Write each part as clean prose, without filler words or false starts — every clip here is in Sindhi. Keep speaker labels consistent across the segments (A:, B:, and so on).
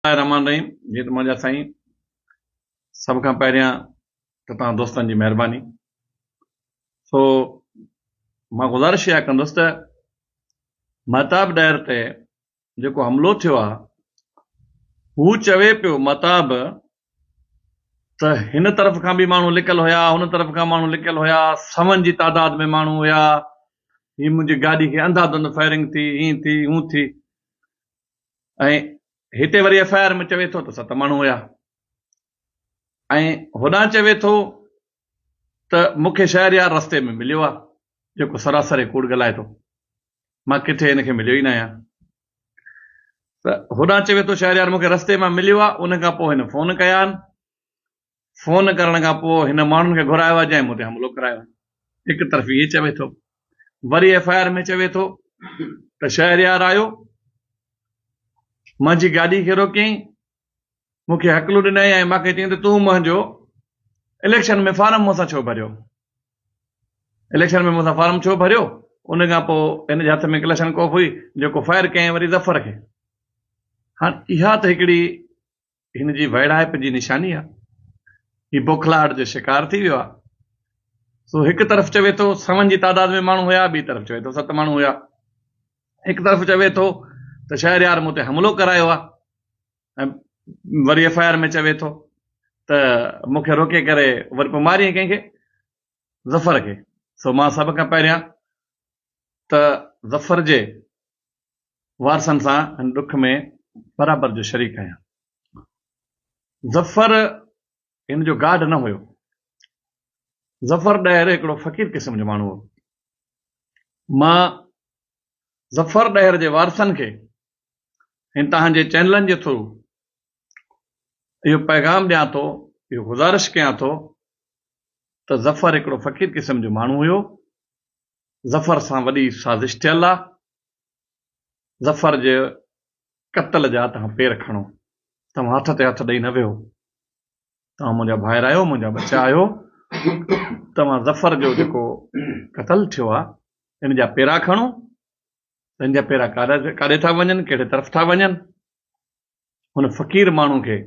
A: الله الرحمٰن الرحيم جي ته منهنجا سائين سڀ کان پهريان ته توهان دوستن جي مهرباني سو مان گذارش اها ڪندس ته مهتاب ڏهر تي جيڪو حملو ٿيو آهي هو چوي پيو مهتاب ته هن طرف کان به ماڻهو لڪل هيا هن طرف کان ماڻهو لڪل هيا سون جي تعداد ۾ ماڻهو هيا هي منهنجي گاڏي کي انڌا ڌنڌ فائرنگ ٿي هين ٿي هون ٿي ۽ هتي وري ايف I R ۾ چوي ٿو ته ست ماڻهو هيا ۽ هوڏانهن چوي ٿو ته مون کي شهريار رستي ۾ مليو آهي جيڪو سراسر ڪوڙ ڳالهائي ٿو مان ڪٿي هن کي مليو ئي نه آهيان ته هوڏانهن چوي ٿو شهريار مون کي رستي مان مليو آهي ان کان پوء هن فون ڪيا آهن فون ڪرڻ کان پوء هن ماڻهن کي گهرايو آهي جنهن مون تي حملو ڪرايو آهي. هڪ طرف ائين چوي ٿو وري ايف I R ۾ چوي ٿو ته شهريار آيو منهنجي گاڏي کي روڪيائين مون کي هڪلو ڏنائين ۽ مان کي چيائين ته تون منهنجو اليڪشن ۾ فارم مون سان ڇو ڀريو اليڪشن ۾ مون سان فارم ڇو ڀريو ان کان پوء هن جي هٿ ۾ ڪلشن ڪوف هئي جيڪو فائر ڪيائين وري ظفر کي هاڻ اها ته هڪڙي هن جي ويڙهائپ جي نشاني آ. هي بوکلاهٽ جو شڪار ٿي ويو آ. سو هڪ طرف چوي ٿو سون جي تعداد ۾ ماڻهو هيا، ٻي طرف چوي ٿو ست ماڻهو هيا. هڪ طرف چوي ٿو ته شهريار مون تي حملو ڪرايو آ ۽ وري ايف I R ۾ چوي ٿو ته مون کي روڪي ڪري وري پوء ماريائين ڪنهن کي؟ ظفر کي. سو مان سڀ کان پهريان ته ظفر جي وارثن سان هن ڏک ۾ برابر جو شريڪ آهيان. ظفر هن جو گارڊ نه هيو. ظفر ڏهر هڪڙو فقير قسم جو ماڻهو هو. مان ظفر ڏهر جي وارثن کي هن توهان جي چينلن جي ٿرو اهو پيغام ڏيان ٿو، اهو گذارش ڪيان ٿو ته ظفر هڪڙو فقير قسم جو ماڻهو هيو. ظفر سان وڏي سازش ٿيل آ. ظفر جي قتل جا توهان پير کڻو. توهان هٿ تي هٿ ڏئي نه ويهو. توهان منهنجا ڀائر آهيو، منهنجا ٻچا آهيو. توهان ظفر جو جيڪو قتل ٿيو آ، ان جا پيرا کڻو. ان جا پيرا ڪاڏي ٿا وڃن، ڪهڙي طرف ٿا وڃن. هن فقير ماڻهو کي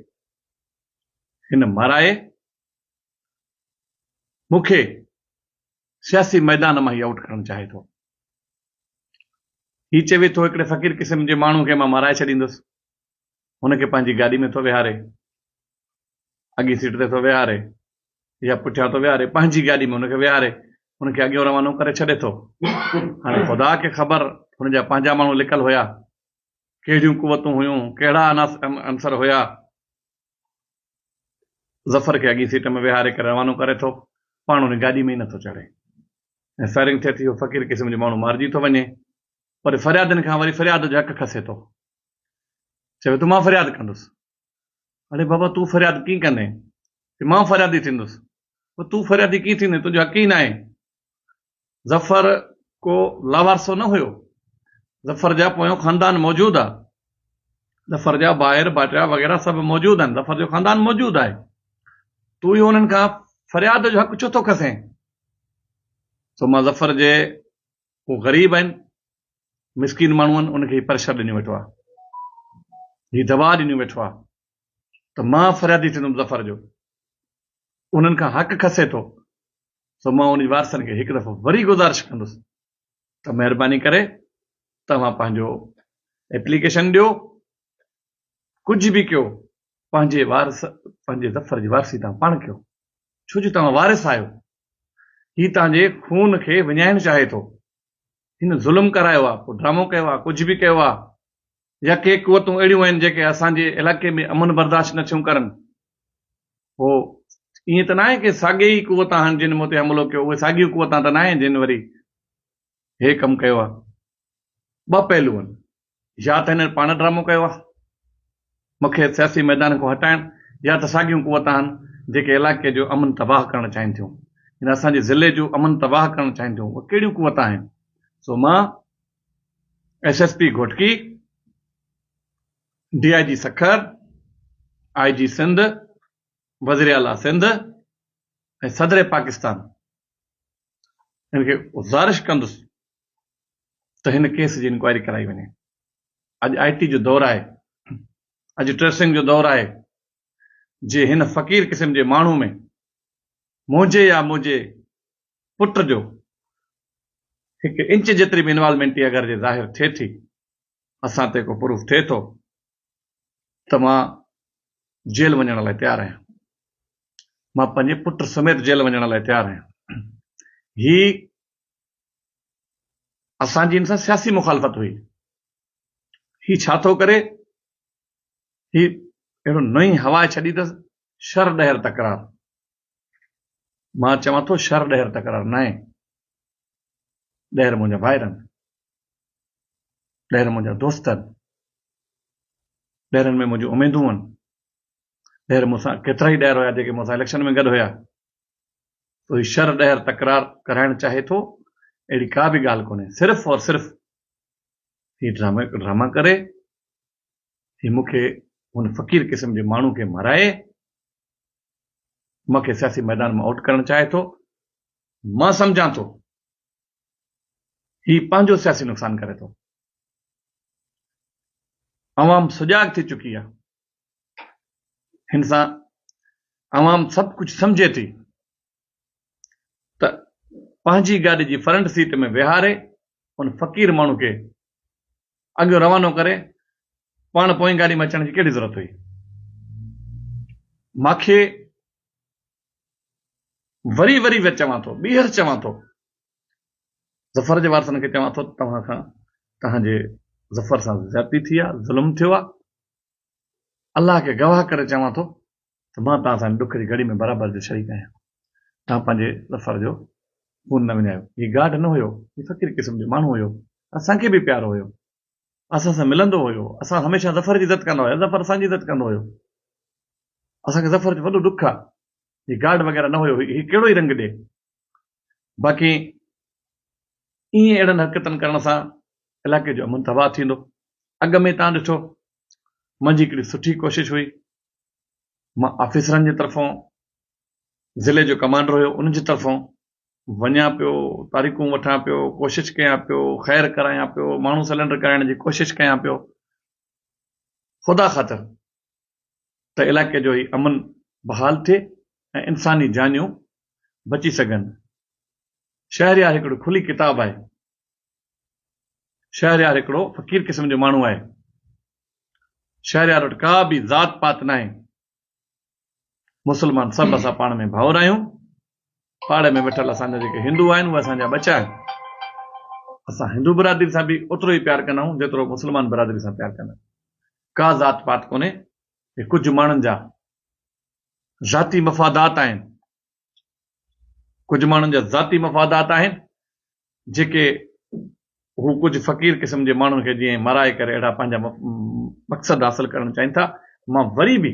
A: هن مارائي مون کي سياسي ميدان مان هي آئوٽ ڪرڻ چاهي ٿو. هي چوي ٿو هڪڙي فقير قسم جي ماڻهو کي مان مارائي ڇڏيندس. هن کي پنهنجي گاڏي ۾ ٿو ويهاري، اڳين سيٽ تي ٿو ويهاري يا پٺيان ٿو ويهاري، پنهنجي گاڏي ۾ هن کي ويهاري هن کي اڳيون روانو ڪري ڇڏي ٿو. هاڻي خدا کي خبر هن جا پنهنجا ماڻهو لڪل هيا، ڪهڙيون قوتون هيون، ڪهڙا عنصر هيا. ظفر کي اڳين سيٽ ۾ ويهاري ڪري روانو ڪري ٿو، پاڻ ان گاڏي ۾ ئي نٿو چڙهي ۽ فائرنگ ٿئي ٿي، اهو فقير قسم جو ماڻهو مارجي ٿو وڃي، پر فريادين کان وري فرياد جو حق کسي ٿو، چوي ٿو مان فرياد ڪندس، اڙي بابا تون فرياد ڪيئن ڪندين؟ چي مان فريادي ٿيندس، پر تون فريادي ڪيئن ٿيندين، تنهنجو حق ئي ناهي. ظفر ڪو لاوارثو نه هيو. ظفر جا پويون خاندان موجود آ. ظفر جا ڀائر ڀائٽيا وغيره سڀ موجود آهن. ظفر جو خاندان موجود آهي. تون اهو انهن کان فرياد جو حق ڇو ٿو کسين؟ سو مان ظفر جي هو غريب آهن، مسڪين ماڻهو آهن، ان کي هي پريشر ڏنيو ويٺو آهي. هي دٻاء ڏنيو ويٺو آهي ته مان فريادي ٿيندم ظفر جو. انهن کان حق کسي ٿو. سو مان ان جي وارثن کي هڪ دفعو وري گذارش ڪندس ته مهرباني ڪري توهان پنهنجو ايپليڪيشن ڏيو ڪجهه به ڪيو پنهنجي وارث پنهنجي ظفر جي وارثي توهان پاڻ ڪيو ڇو جو توهان وارث آهيو هي توهان جي خون کي وڃائڻ چاهي ٿو هن ظلم ڪرايو آهي ڪو ڊرامو ڪيو آهي ڪجهه به ڪيو آهي يا ڪي قوتون اهڙيون آهن جيڪي اسان جي علائقي ۾ امن برداشت نه ٿيون ڪرن. هو ائين ته ناهي ڪي ساڳي ئي قوتان آهن جن مون تي حملو ڪيو، اهي ساڳيون قوتان ته ناهن جن وري هي ڪم ڪيو آهي. ٻه پهلو آهن، يا ته هنن پاڻ ڊرامو ڪيو آهي مون کي سياسي ميدان کان هٽائڻ يا ته ساڳيون قوتان آهن جيڪي علائقي جو امن تباهه ڪرڻ چاهين ٿيون، يعني اسان جي ضلعي جو امن تباهه ڪرڻ چاهين ٿيون، اهي ڪهڙيون قوتان آهن؟ سو مان S S P Ghotki, D I G Sukkur, I G Sindh, وزير اعليٰ سنڌ ۽ صدر پاڪستان هن کي گذارش ڪندس ته هن ڪيس جي انڪوائري ڪرائي وڃي. اڄ آء ٽي جو دور آهي. اڄ ٽريسنگ جو دور آهي، جي هن فقير قسم جي ماڻهو ۾ منهنجي يا منهنجي پٽ جو هڪ انچ جيتري به انوالومينٽ اگر جي ظاهر ٿئي ٿي، اسان تي ڪو پروف ٿئي ٿو ته مان جيل وڃڻ لاء تيار آهيان. مان پنهنجي پٽ سميت جيل وڃڻ لاء تيار آهيان. هي اسان جي هن سان سياسي مخالفت هئي. هي ڇا ٿو ڪري؟ هي اهڙو نئين هوا ڇڏي اٿس، شر ڏهر تڪرار. مان چوان ٿو شر ڏهر تڪرار ناهي. ڏهر منهنجا ڀائر آهن. ڏهر منهنجا دوست آهن. ڏهرن ۾ منهنجون اميدون آهن. ڏهر مون سان ڪيترائي ڏهر هيا جيڪي مون سان اليڪشن ۾ گڏ هيا. سو هي شر ڏهر تڪرار ڪرائڻ چاهي ٿو، اهڙي ڪا به ڳالهه ڪونهي. صرف اور صرف هي ڊراما ڪري هي مون کي هن فقير قسم جي ماڻهو کي مارائي مون کي سياسي ميدان مان آئوٽ ڪرڻ چاهي ٿو. مان سمجهان ٿو هي پنهنجو سياسي نقصان ڪري ٿو. عوام سجاڳ ٿي چڪي آهي. هن سان عوام سڀ ڪجهه سمجهي ٿي ته پنهنجي گاڏي جي فرنٽ سيٽ ۾ ويهاري ان فقير ماڻهو کي اڳيون روانو ڪري پاڻ پوئين گاڏي ۾ اچڻ جي ڪهڙي ضرورت هئي. ماکي وري وري به چوان ٿو، ٻيهر چوان ٿو، ظفر جي وارثن کي چوان ٿو ته توهان کان توهان جي ظفر سان زيادتي ٿي آهي، ظلم ٿيو آهي، الله کي گواهه ڪري چوان ٿو ته مان توهان سان هن ڏک جي گهڙي ۾ برابر جو شريڪ آهيان. توهان پنهنجي ظفر جو خون نه وڃايو. هي گارڊ نه هيو، هي فقير قسم جو ماڻهو هيو. اسان کي به پيارو هيو. اسان سان ملندو هيو. اسان هميشه ظفر جي عزت ڪندا هيا، ظفر اسان جي عزت ڪندو هيو. اسان کي ظفر جو وڏو ڏک آهي. هي گارڊ وغيره نه هيو، هي ڪهڙو ئي رنگ ڏي. باقي ائين اهڙن حرڪتن ڪرڻ سان علائقي جو امن تباهه ٿيندو. اڳ ۾ توهان ڏٺو منهنجي هڪڙي سٺي ڪوشش هئي، مان آفيسرن جي طرفون ضلعي جو ڪمانڊر هيو ان جي طرفون وڃان پيو، تاريخون وٺان پيو، ڪوشش ڪيان پيو، خير ڪرايان پيو، ماڻهو سلينڊر ڪرائڻ جي ڪوشش ڪيان پيو، خدا خاطر ته علائقي جو هي امن بحال ٿئي ۽ انساني جانيون بچي سگهن. شهريار هڪڙو کلي ڪتاب آهي. شهريار هڪڙو فقير قسم جو ماڻهو آهي. شهريار وٽ ڪا به ذات پات ناهي. مسلمان سڀ اسان پاڻ ۾ ڀائر آهيون. پاڙي ۾ ويٺل اسان جا جيڪي هندو آهن اهي اسان جا ٻچا آهن. اسان هندو برادري سان به اوترو ئي پيار ڪندا آهيون جيترو مسلمان برادري سان پيار ڪندا آهيون. ڪا ذات پات ڪونهي. هي ڪجهه ماڻهن جا ذاتي مفادات آهن. ڪجهه ماڻهن جا ذاتي مفادات آهن جيڪي هو ڪجهه فقير قسم جي ماڻهن کي جيئن مارائي ڪري اهڙا پنهنجا مقصد حاصل ڪرڻ چاهين ٿا. مان وري به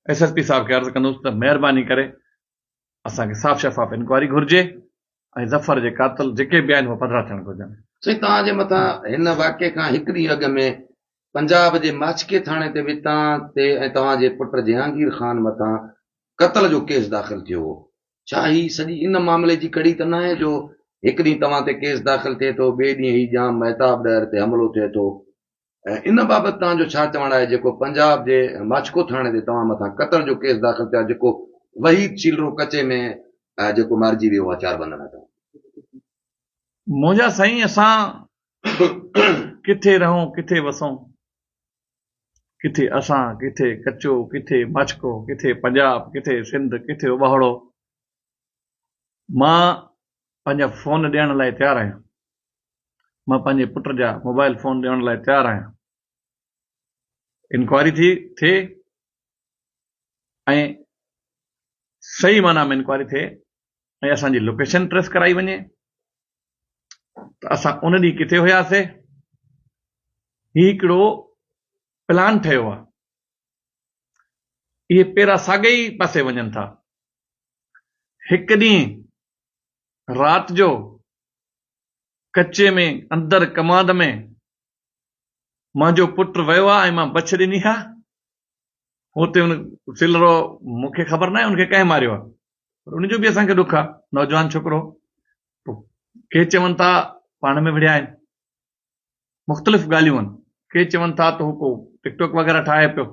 A: ايس ايس پي صاحب کي عرض ڪندس ته مهرباني ڪري اسان کي صاف شفاف انڪوائري گهرجي ۽ ظفر جي قاتل جيڪي به آهن اهي پڌرا ٿيڻ گهرجن.
B: سائين توهان جي مٿان هن واقعي کان هڪ ڏينهن اڳ ۾ پنجاب جي ماڇڪي ٿاڻي تي به توهان تي ۽ توهان جي پٽ جهانگير خان مٿان قتل جو ڪيس داخل ٿيو هو. ڇا هي سڄي ان معاملي جي ڪڙي ته ناهي جو هڪ ڏينهن توهان تي ڪيس داخل ٿئي ٿو ٻئي ڏينهن هي ڄام مهتاب ڏهر تي حملو ٿئي ٿو ۽ ان بابت توهان جو ڇا چوڻ آهي جيڪو پنجاب جي ماڇڪو ٿاڻي تي توهان مٿان قتل جو ڪيس داخل ٿيو آهي جيڪو وحيد شيلرو ڪچي ۾ جيڪو مارجي ويو آهي چار بندن هٿان.
A: منهنجا سائين اسان ڪٿي رهون ڪٿي وسون. ڪٿي اسان، ڪٿي ڪچو، ڪٿي ماڇڪو، ڪٿي پنجاب، ڪٿي سنڌ، ڪٿي اٻاهڙو. مان پنهنجا فون ڏيڻ لاء تيار آهيان. مان پنهنجي پٽ جا موبائل فون ڏيڻ لاء تيار آهيان. انڪوائري ٿي ٿئي ۽ صحيح معنيٰ ۾ انڪوائري ٿئي ۽ اسان جي لوڪيشن ٽريس ڪرائي وڃي ته اسان ان ڏينهن ڪٿي هياسي. هي هڪڙو پلان ٺهيو آهي. اهي پيرا ساڳئي ئي پاسي وڃن ٿا. هڪ ڏينهن رات جو ڪچي ۾ اندر ڪماند ۾ منهنجو پٽ ويو آهي ۽ مان بڇ ڏني آهي. هتي ان سلرو مون کي خبر ناهي ان کي ڪنهن ماريو آهي پر ان جو به اسان کي ڏک آهي. نوجوان ڇوڪرو هو. ڪي چون ٿا پاڻ ۾ وڙهيا آهن. مختلف ڳالهيون آهن. ڪي چون ٿا ته هو ڪو ٽڪ ٽاڪ وغيره ٺاهي پيو.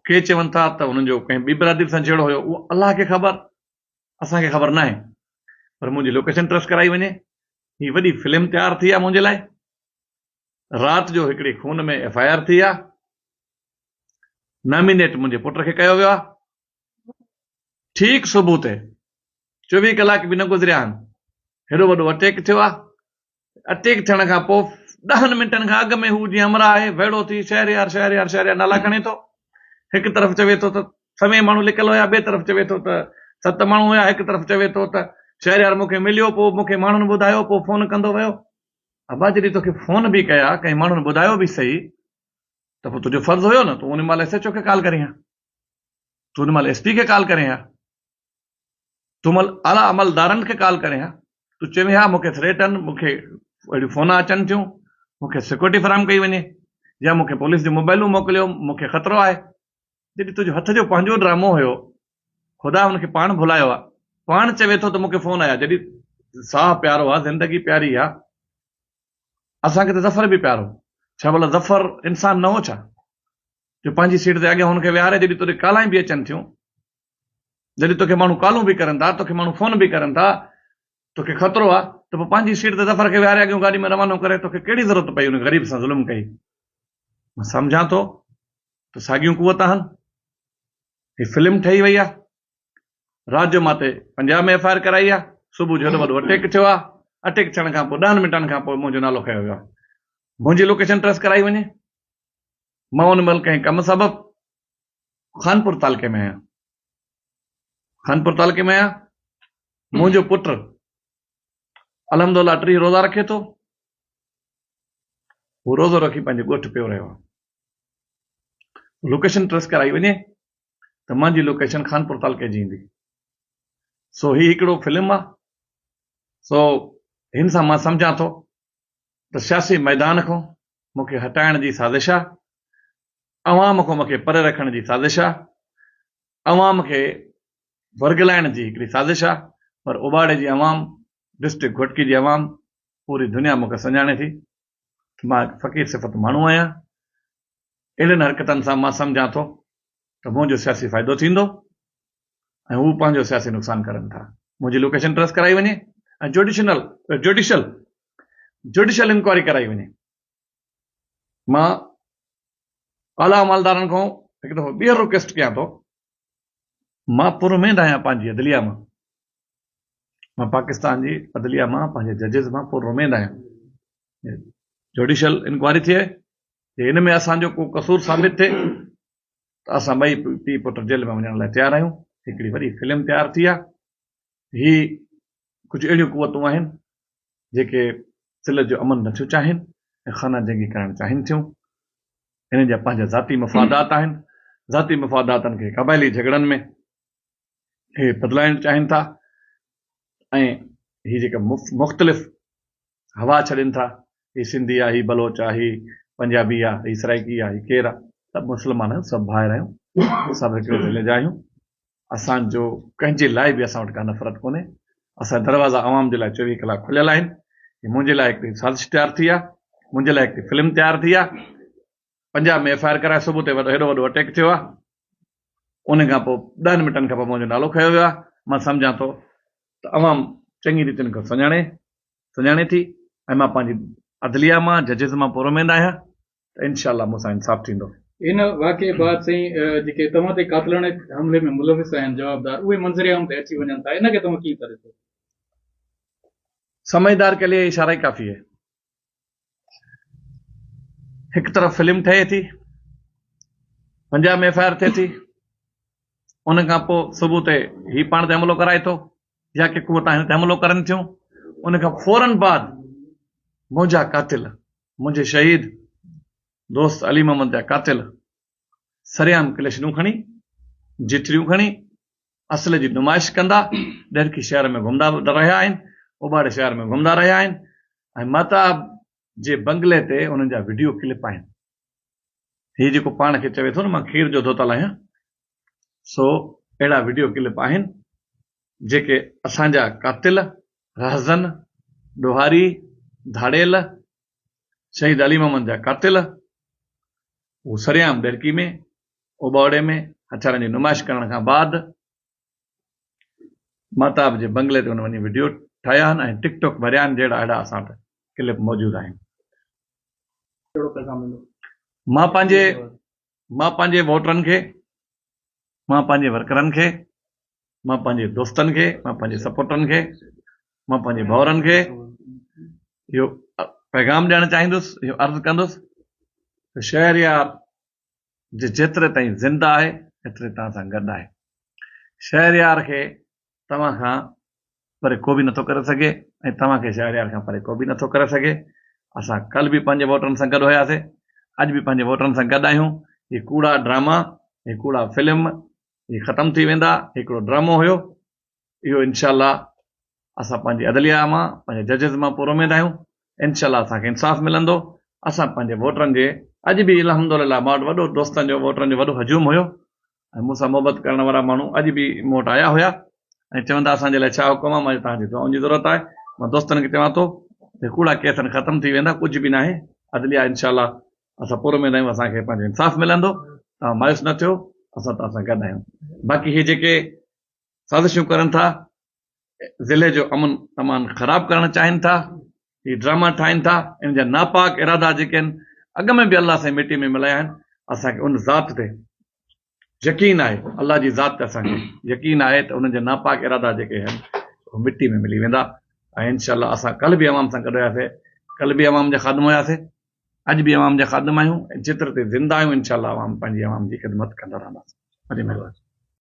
A: ڪي چون ٿا ته هنن جو ڪنهن ٻي برادري سان جهيڙو هيو، اهو الله کي خبر، اسان کي خبر ناهي. پر منهنجي لوڪيشن ٽريس ڪرائي وڃي. هي وڏي فلم تيار ٿي آهي منهنجي لاء. رات جو هڪڙي خون ۾ ايف I R ٿي آهي. نامينيٽ منهنجي پٽ کي ڪيو ويو آهي. ٺيڪ صبح تي 24 ڪلاڪ به نه گذريا آهن، هيڏو وڏو اٽيڪ ٿيو آهي. اٽيڪ ٿيڻ کان پوء ڏهن منٽن کان اڳ ۾ هو جيئن همراهه آهي ويڙهو ٿي شهريار شهريار شهريار نالا کڻي ٿو. هڪ طرف چوي ٿو ته سوين ماڻهو لڪل هيا، ٻئي طرف چوي ٿو ته ست ماڻهو هيا، هڪ طرف چوي ٿو ته شهريار مون کي مليو پوء مون کي ماڻهن ٻڌايو پوء فون ڪندو ويو. ابا جڏهن توکي فون به ڪيا ڪنهن ماڻهن ٻڌايو به سهي ته پوء تنهنجو فرض هيو نه تون ان مهل ايس ايڇ او کي ڪال ڪرين ها، تون ان مهل ايس پي کي ڪال ڪرين ها. تون مل اعليٰ عملدارن کي ڪال ڪرين ها، تون چوين ها مون کي ٿريٽ آهن، مون کي اهڙيون فون اچن ٿيون، مون کي سيڪيورٽي فراهم ڪئي وڃي يا مون کي پوليس جون موبائلون موڪليو، مون کي خطرو آهي. جڏهن تنهنجو هٿ جو پنهنجو ڊرامو هيو، خدا هن کي پاڻ ڀلايو آهي، پاڻ چوي ٿو ته مون کي فون آيا، جڏهن ساهه پيارو آهي، زندگي پياري آهي، اسان کي ته ظفر به پيارو، ڇا ڀلا ظفر انسان نه هو ڇا، جو پنهنجي سيٽ تي اڳيان هن کي ويهاري جڏهن توڏي ڪالائين به اچن ٿيون، جڏهن توکي ماڻهو ڪالون به ڪرن ٿا، توکي ماڻهو فون به ڪرن ٿا، توکي خطرو آ ته پوء پنهنجي سيٽ تي ظفر کي ويهاري اڳيون گاڏي ۾ روانو ڪري توکي ڪهڙي ضرورت پئي ان غريب سان ظلم ڪئي. مان سمجهان ٿو ته ساڳيون قوت آهن. هي فلم ٺهي وئي آ. رات جو مان تي پنجاب ۾ ايف I R ڪرائي آ. صبح جو هيڏو وڏو اٽيڪ ٿيو آ. اٽيڪ ٿيڻ کان پوء ڏهن منٽن کان پوء منهنجو نالو کنيو ويو آ. منهنجي لوڪيشن ٽريس ڪرائي وڃي. مان ان مهل ڪنهن ڪم سبب خانپور تعلقي ۾ آهيان. خانپور تعلقي ۾ آهيان. منهنجو پٽ الحمدلله 30 روزا رکي ٿو. هو روزو رکي پنهنجي ڳوٺ پيو رهيو آهي. لوڪيشن ٽريس ڪرائي وڃي ته منهنجي لوڪيشن خانپور تعلقي جي ايندي. سو هي هڪڙو فلم آهي. سو هن سان مان سمجهان ٿو ته سياسي ميدان کان مون کي هٽائڻ جي سازش آهي. عوام کان مون کي پري رکڻ جي سازش آ، عوام کي ورغلائڻ جي هڪڙي سازش آ، پر اوٻاڙي جي عوام، ڊسٽرڪٽ گهوٽڪي جي عوام، پوري دنيا مون کي سڃاڻي ٿي ته مان هڪ فقير صفت ماڻهو آهيان، اهڙين حرڪتن سان مان سمجهان ٿو ته منهنجو سياسي فائدو ٿيندو ۽ هو پنهنجو سياسي نقصان ڪرن ٿا، منهنجي لوڪيشن ٽريس ڪرائي وڃي ۽ جوڊيشنل جوڊيشل جوڊيشل انڪوائري ڪرائي وڃي. مان اعليٰ عملدارن کان هڪ دفعو ٻيهر رڪويسٽ ڪيان ٿو، مان پراميد آهيان پنهنجي عدليه مان، مان پاڪستان جي عدليه مان پنهنجي ججز مان پراميد آهيان، جوڊيشل انڪوائري ٿئي، جي ان ۾ اسان جو ڪو قصور ثابت ٿئي ته اسان ٻئي پيء پٽ جيل ۾ وڃڻ لاء تيار آهيون. هڪڙي وڏي فلم تيار ٿي آهي، هي ڪجهه اهڙيون قوتون آهن جيڪي سل جو امن نه ٿيون چاهين ۽ خانه جنگي ڪرائڻ چاهين ٿيون. هنن جا پنهنجا ذاتي مفادات آهن. ذاتي مفاداتن کي قبائلي جهڳڙن ۾ هي بدلائڻ چاهين ٿا ۽ هي جيڪا مختلف هوا ڇڏين ٿا، هي سنڌي آ، هي بلوچ آ، هي پنجابي آ، هي سرائيڪي آ، هي ڪير آ، سڀ مسلمان آهيون، سڀ ڀائر آهيون، سڀ هڪڙي ضلعي جا آهيون. اسان جو ڪنهن جي لاء به اسان وٽ ڪا نفرت ڪونهي. اسان جا دروازا عوام جي لاء 24 ڪلاڪ کليل آهن. هي منهنجي لاء هڪڙي سازش تيار ٿي آهي. منهنجي لاء هڪڙي فلم تيار ٿي آهي. پنجاب ۾ ايف I R ڪرائي صبح تي وڏو هيڏو وڏو اٽيڪ ٿيو آهي. ان کان پوء ڏهن منٽن کان پوء منهنجو نالو کنيو ويو آهي. مان سمجهان ٿو ته عوام چڱي ريت ان کي سڃاڻي سڃاڻي ٿي ۽ مان پنهنجي عدليه مان ججز مان پراميد آهيان. ته انشاء الله مون سان انصاف ٿيندو.
C: ان واقعي بعد سائين جيڪي توهان تي قاتلاڻي حملي ۾ ملوث آهن جوابدار اهي منظر عام تي اچي وڃن ٿا ان کي توهان ڪيئن ٿا ڏسو؟
A: سمجهدار ڪي لئي اشارا ئي ڪافي هي. هڪ طرف فلم ٺهي ٿي، پنجاب ۾ ايف I R ٿئي ٿي، ان کان پوء صبح تي هي پاڻ تي حملو ڪرائي ٿو يا ڪي قوتان هن تي حملو ڪرن ٿيون، ان کان فورن بعد منهنجا قاتل منهنجي شهيد دوست علي محمد جا قاتل سرعام ڪليشنون کڻي، جٺريون کڻي، اصل جي نمائش ڪندا ڏهرڪي شهر ۾ گهمندا رهيا آهن، اوٻاڙي شهر ۾ گهمندا رهيا آهن ۽ مهتاب جي بنگلي تي انهن جا وڊيو ڪلپ آهن. هي جيڪو پاڻ کي چوي ٿو نه مان کير جو ڌوتل آهيان، سو اهڙا وڊيو ڪلپ آهن جيڪي اسان جا قاتل، رهزن، ڏوهاري، ڌاڙيل، شهيد علي محمد جا قاتل هو سرعام ڏهرڪي ۾ اوٻاوڙي ۾ هٿيارن جي نمائش ڪرڻ کان بعد مهتاب جي بنگلي تي ان وڃي وڊيو ٺاهيا آهن ۽ ٽڪ ٽاڪ ڀريا آهن جهڙا اهڙا اسان وٽ ڪلپ موجود آهن.
C: ڪهڙو پيغام ڏيندو؟
A: مان پنهنجي مان پنهنجي ووٽرن کي مان پنهنجي ورڪرن کي مان پنهنجي دوستن کي مان پنهنجي سپورٽرن کي مان پنهنجي ڀائرن کي اهو پيغام ڏيڻ چاهيندس اهو عرض ڪندس ته شهريار جي جيتري تائين زنده آهي ايتري توهان سان گڏ آهي. شهريار کي توهان کان پري ڪو به نٿو ڪري سگهي ۽ توهان کي شهريار کان پري ڪو به نٿو ڪري سگهي. اسان ڪلهه به پنهنجي ووٽرن سان گڏ هياسي، اڄ به پنهنجي ووٽرن سان گڏ آهيون. هي ڪوڙا ڊراما، هي ڪوڙا فلم هي ختم ٿي ويندا. هڪڙو ڊرامو هيو اهو انشاء الله اسان پنهنجي عدليه مان پنهنجي ججز مان پر اميد آهيون انشاء الله اسان کي انصاف ملندو اسان پنهنجي ووٽرن جي اڄ به الحمد لله مان وٽ وڏو دوستن جو ووٽرن جو وڏو هجوم هيو ۽ مون سان محبت ڪرڻ وارا ماڻهو اڄ به مون وٽ آيا هيا ۽ چوندا اسان جي لاء ڇا حڪم آهي مان چيو توهان جي دعائن جي ضرورت آهي مان دوستن کي چوان ٿو ته ڪوڙا ڪيس ختم ٿي ويندا ڪجهه به ناهي عدليه انشاء الله اسان پر اميد آهيون اسان کي پنهنجو انصاف ملندو توهان مايوس نه ٿيو اسان توهان سان گڏ آهيون باقي هي جيڪي سازشون ڪرن ٿا، ضلعي جو امن امان خراب ڪرڻ چاهين ٿا، هي ڊراما ٺاهين ٿا، ان جا ناپاڪ ارادا جيڪي آهن اڳ ۾ به الله سائين مٽي ۾ ملايا آهن، اسان کي ان ذات تي يقين آهي، الله جي ذات تي اسان کي يقين آهي ته انهن جا ناپاڪ ارادا جيڪي آهن اهي مٽي ۾ ملي ويندا ۽ انشاء الله اسان ڪلهه به عوام سان گڏ هياسي، ڪلهه به عوام جا خادم هياسي، اڄ به عوام جا خادم آهيون ۽ جيتري تائين زنده آهيون انشاء الله عوام پنهنجي عوام جي خدمت ڪندا رهنداسين. وڏي مهرباني.